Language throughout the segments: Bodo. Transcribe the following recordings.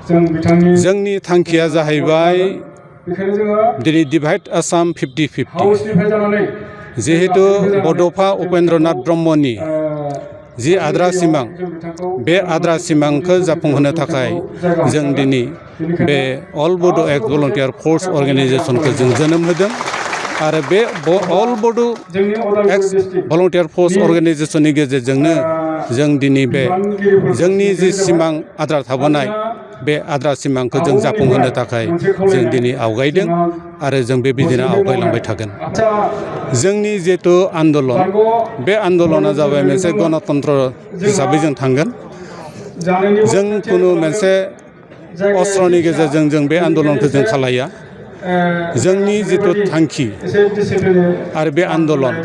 जोंनि थांखिया जाहैबाय दिनै डिभाइड आसाम 50-50 जिहेतु बड'फा उपेन्द्रनाथ ब्रह्मनि जि आद्रा सिमां बे आद्रा सिमांखौ जाफुंहोनो थाखाय जों दिनै बे अल बड' एक्स भलन्टियार फर्स अर्गेनाइजेसनखौ जों जोनोम होदों आरो बे अल बड' एक्स भलन्टियार फर्स अर्गेनाइजेसननि गेजेरजोंनो जों दिनै बे जोंनि जि सिमां आद्रा थाबोनाय बे आद्रा सिमांखौ जों जाफुंहोनो थाखाय जों दिनै आवगायदों आरो जों बेबायदिनो आवगायलांबाय थागोन। जोंनि जिहेतु आन्दलन बे आन्दलना जाबाय मोनसे गणतन्त्र हिसाबै जों थांगोन। जों खुनु मोनसे अस्त्रनि गेजेरजों जों बे आन्दलनखौ जों खालाया। जोंनि जिथु थांखि आरो बे आन्दलन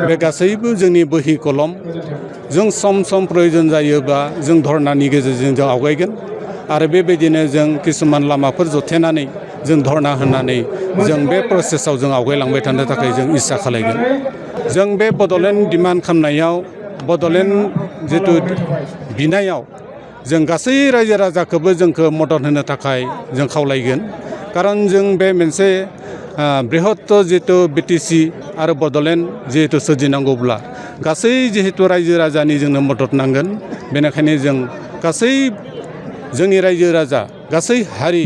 बे गासैबो जोंनि बोहि कलम जों सम प्रयोजन जायोबा जों धर्नानि गेजेरजों जों आवगायगोन आरो बेबायदिनो जों किसुमान लामाफोर जथेनानै जों धर्ना होनानै जों बे प्रसेसआव जों आवगायलांबाय थानो थाखाय जों इस्सा खालायगोन। जों बे बड'लेण्ड डिमान्ड खालामनायाव बड'लेण्ड जिथु बिनायाव जों गासै रायजो राजाखौबो जोंखौ मदद होनो थाखाय जों खावलायगोन। खारन जों बे मोनसे बृहत्त जिहेतु बिटिसि आरो बड'लेण्ड जिहेतु सोरजिनांगौब्ला गासै जिहेतु रायजो राजानि जोंनो मदद नांगोन। बेनिखायनो जों गासै जोंनि रायजो राजा गासै हारि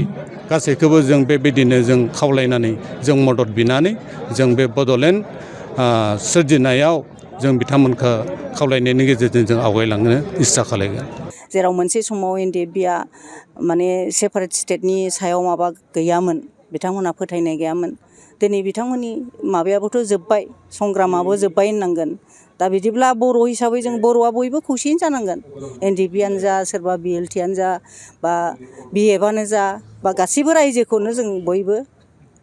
गासैखौबो जों बेबायदिनो जों खावलायनानै जों मदद बिनानै जों बे बड'लेण्ड सोरजिनायाव जों बिथांमोनखौ खावलायनायनि गेजेरजों जों आवगायलांनो इस्सा खालायगोन। जेराव मोनसे समाव एनडिएफबिआ माने सेपारेट स्टेटनि सायाव माबा गैयामोन, बिथांमोनहा फोथायनाय गैयामोन। दिनै बिथांमोननि माबायाबोथ' जोब्बाय, संग्रामाबो जोब्बाय होननांगोन। दा बिदिब्ला बर' हिसाबै जों बर'आ बयबो खौसेयैनो जानांगोन। एनडिएफबिआनो जा, सोरबा बिएलटिआनो जा, बा बिएफआनो जा, बा गासैबो रायजोखौनो जों बयबो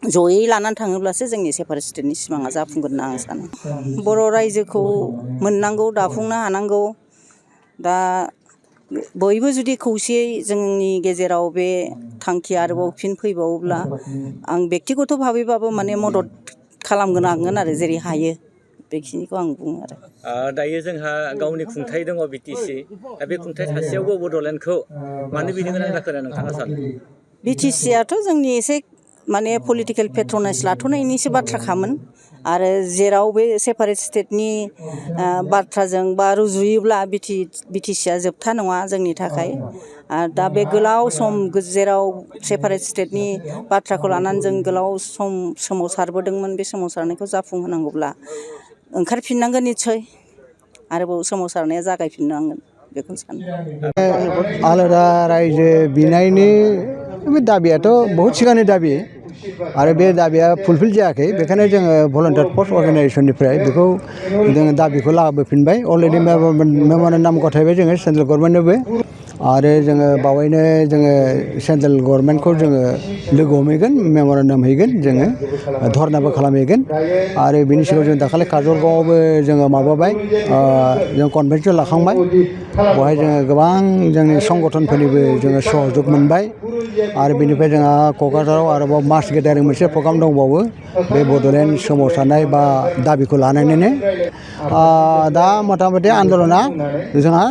जयै लानानै थाङोब्लासो जोंनि सेपारेट स्टेटनि सिमाङा जाफुंगोन होनना आं सानो। बर' रायजोखौ मोननांगौ, दाफुंनो हानांगौ। दा बयबो जुदि खौसेयै जोंनि गेजेराव बे थांखिया आरोबाव फिन फैबावोब्ला आं बेक्तिगत भाबैबाबो माने मदद खालामगोन आरो जेरै हायो बेखिनिखौ आं बुङो आरो। दायो जोंहा गावनि खुंथाइ दङ बिटिसि, दा बे खुंथाइ थासेयावबो बड'लेण्डखौ मानो बिनो गोनां जाखो होनना नोंथाङा सानो? बिटिसिआथ' जोंनि एसे माने पलिटिकेल पेट्रनाइज लाथ'नायनिसो बाथ्राखामोन आरो जेराव बे सेपारेट स्टेटनि बाथ्राजों बा रुजुयोब्ला बिटिसिआ जोबथा नङा जोंनि थाखाय। दा बे गोलाव सम जेराव सेपारेट स्टेटनि बाथ्राखौ लानानै जों गोलाव सम सोमावसारबोदोंमोन, बे सोमावसारनायखौ जाफुंहोनांगौब्ला ओंखारफिननांगोन निस्सय, आरोबाव सोमावसारनाया जागायफिननांगोन बेखौनो सानो। आलादा रायजो बिनायनि बे दाबियाथ' बहुद सिगांनि दाबि आरो बे दाबिया फुलफिल जायाखै। बेखायनो जोङो भलन्टियार फर्स अर्गेनाइजेसननिफ्राय बेखौ जोङो दाबिखौ लाबोफिनबाय। अलरेडि मेम'रेन्डाम गथायबाय जोङो सेन्ट्रेल गभर्नमेन्टनोबो आरो जोङो बावैनो जोङो सेन्ट्रेल गभर्नमेन्टखौ जोङो लोगो हमहैगोन, मेम'रेन्डाम हैगोन, जोङो धर्नाबो खालामहैगोन। आरो बिनि सिगाङाव जों दाखालि काजलगावआवबो जोङो माबाबाय, जों कनभेन्सन लाखांबाय। बेवहाय जोङो गोबां जोंनि संगठनफोरनिबो जोङो सहयोग मोनबाय। आरो बेनिफ्राय जोंहा क'क्राझाराव आरोबाव मास गेदारिं मोनसे प्रग्राम दंबावो बे बड'लेण्ड सोमावसारनाय बा दाबिखौ लानानैनो। दा मथा मथि आन्दलना जोंहा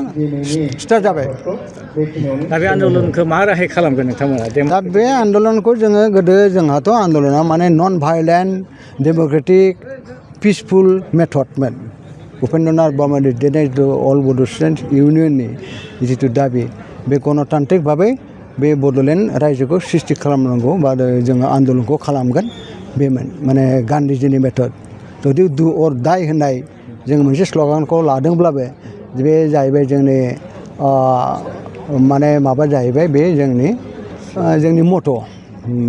स्टार्ट जाबाय। दा बे आन्दलनखौ मा राहायै खालामगोन नोंथांमोना? दा बे आन्दलनखौ जोङो गोदो जोंहाथ' आन्दलना माने नन भायलेन्ट डेम'क्रेटिक पिसफुल मेथडमोन। उपेन्द्रनाथ ब्रह्मनि दैदेननाय अल बड' स्टुडेन्टस इउनियननि जिथु दाबि, बे गणतान्त्रिक भाबै बे बड'लेण्ड रायजोखौ सृष्टि खालामनांगौ बा जोङो आन्दलनखौ खालामगोन, बेमोन माने गान्धीजिनि मेथड। जुदि डु अर डाइ होननाय जों मोनसे स्ल'गानखौ लादोंब्लाबो बे जाहैबाय जोंनि माने माबा जाहैबाय, बे जोंनि मट'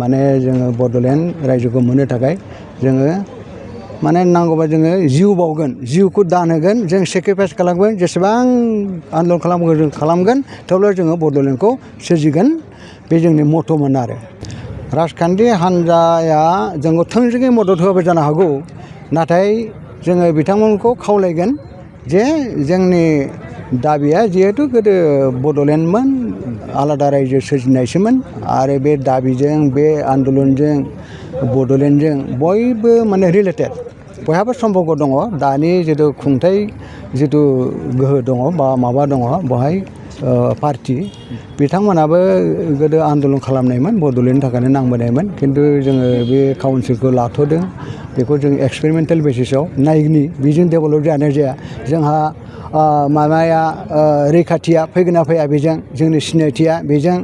माने जोङो बड'लेण्ड रायजोखौ मोननो थाखाय जोङो माने नांगौबा जोङो जिउ बावगोन, जिउखौ दान होगोन, जों सेक्रिफाइस खालामगोन, जेसेबां आन्दलन खालामगोन जों खालामगोन, थेवब्लाबो जोङो बड'लेण्डखौ सोरजिगोन, बे जोंनि मट'मोन आरो। राजखान्थि हान्जाया जोंखौ थोंजोङै मदद होआबो जानो हागौ, नाथाय जोङो बिथांमोनखौ खावलायगोन जे जोंनि दाबिया जिहेतु गोदो बड'लेण्डमोन, आलादा रायजो सोरजिनायसोमोन आरो बे दाबिजों बे आन्दलनजों बड'लेण्डजों बयबो माने रिलेटेड, बयहाबो सम्पर्क दङ। दानि जिथु खुंथाइ जिथु गोहो दङ बा माबा दङ, बेवहाय पार्टि बिथांमोनाबो गोदो आन्दलन खालामनायमोन बड'लेण्डनि थाखायनो नांबोनायमोन खिन्थु जोङो बे काउन्सिलखौ लाथ'दों बेखौ जों एक्सपेरिमेन्टेल बेसिसाव नायनि बेजों डेभेलप जानाय जाया जोंहा माबाया रैखाथिया फैगोन ना फैया बेजों जोंनि सिनायथिया बेजों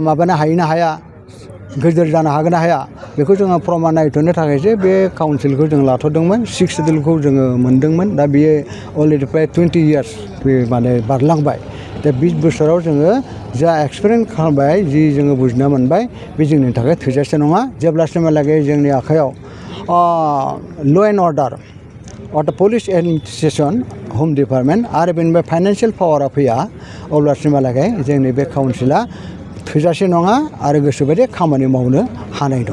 माबानो हायो ना हाया गोदोर जानो हागोन ना हाया बेखौ जोङो प्रमान नायथ'नो थाखायसो बे काउन्सिलखौ जों लाथ'दोंमोन 6 सिडिउलखौ जोङो मोनदोंमोन दा बियो अलरेडि प्राय 20 इयार्स बे माने बारलांबाय दा 20 बोसोराव जोङो जा एक्सपिरियेन्स खालामबाय जि जोङो बुजिना मोनबाय बे जोंनि थाखाय थोजासे नङा जेब्लासिमहालागै जोंनि आखायाव ल' एन्ड अर्डार अर्थात पुलिस एडमिनिस्ट्रेसन हम डिपार्टमेन्ट आरो बेनिफ्राय फाइनान्सियेल पावारा फैया अब्लासिमहालागै जोंनि बे काउन्सिला थोजासे नङा आरो गोसोबायदि खामानि मावनो हानाय दं